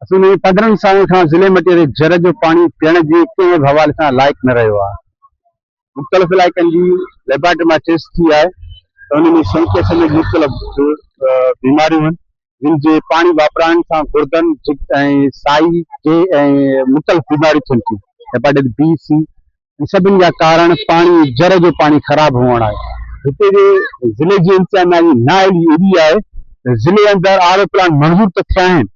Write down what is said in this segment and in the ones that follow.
اصل ۾ 15 سالن کان ضلعي مٽياري جر جو پاڻي پيئڻ جي ڪنهن به حوالي سان لائق نه رهيو آهي. مختلف علائقن جي ليبارٽري مان ٽيسٽ ٿي آهي ته ان ۾ سينڪي سميت مختلف بيماريون آهن جن جي پاڻي واپرائڻ سان گردن ۽ سائي جي ۽ مختلف بيماريون ٿين ٿيون هيپاٽائٽس بي سي ۽ سڀني جا ڪارڻ پاڻي جر جو پاڻي خراب هئڻ آهي. هتي جي ضلعي جي انتظاميا جي نااهلي ايڏي آهي ته ضلعي اندر آر او پلانٽ منظور ته ٿيا آهن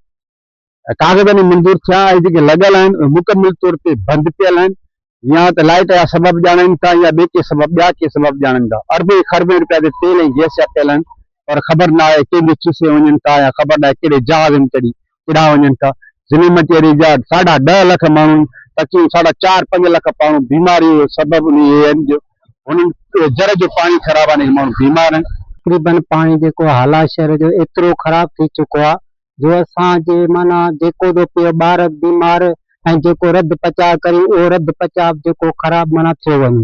ڪاغذن ۾ منظور ٿيا ۽ جيڪي لڳل آهن اهي مڪمل طور تي بند پيل آهن يا ته لائٽ جا سبب ڄاڻائين ٿا يا ٻئي ڪي سبب ٻيا ڪي سبب ڄاڻن ٿا. اربين خربين روپيا تي تيل ۽ گئس جا پيل آهن پر خبر نه آهي ڪنهن جي کيسي وڃن ٿا يا خبر نه آهي ڪهڙي جهاز ۾ چڙهي ڪيڏانهن وڃن ٿا. ضلعي مٽياري جا ساڍا ڏهه لک ماڻهو تقريبن ساڍا چار پنج لک ماڻهو بيماري جو سبب انهي آهن جو هنن جر جو پاڻي خراب آهي ماڻهو بيمار آهن. تقريبن پاڻي جيڪو هالا شهر جو ايترو خراب ٿي چڪو آهي جو اسان جي معنيٰ جيڪو به پيو ٻار بيمار ۽ جيڪو رڌ پچاء ڪريون اهو رڌ پچاء به جيڪو خراب معنيٰ ٿيو وڃي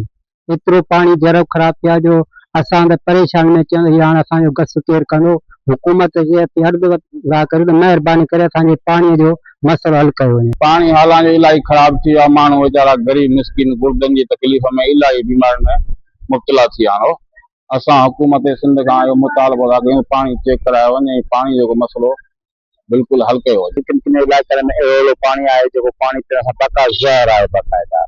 ايترو پاڻي جهڙو خراب ٿيو آهي جو اسان ته پريشاني ۾ چيون ته هي هاڻ اسان جو گس ڪير ڪندو حڪومت کي اسين عرض ٿا ڪريون ته مهرباني ڪري اسان جي پاڻي جو مسئلو حل ڪيو وڃي. پاڻي هالان جو الاهي خراب ٿي ويو آهي ماڻهو ويچارا غريب مسڪين گردن جي تڪليف ۾ الاهي بيمارين ۾ مبتلا ٿي ويا آهن اسان حڪومت سنڌ کان اهو مطالبو ٿا ڪيون پاڻي چيڪ ڪرايو وڃي ۽ پاڻي جو مسئلو بلڪل حل ڪيو وڃي. ڪن ڪن علائقن ۾ اهڙو اهڙو پاڻي آهي جيڪو پاڻي پيئڻ سان پڪا زهر آهي باقاعده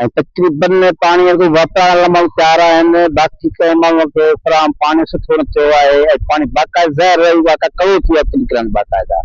۽ تقريبن پاڻي هر ڪوئي واپرائڻ لاء ماڻهو تيار آهن باقي ڪنهن ماڻهو کي فراهم پاڻي سٺو نه ٿيو آهي ۽ پاڻي باقاعده زهر رهي ويو آهي ڪڙو ٿي ويو آهي ڪن ڪن هنڌ باقاعده.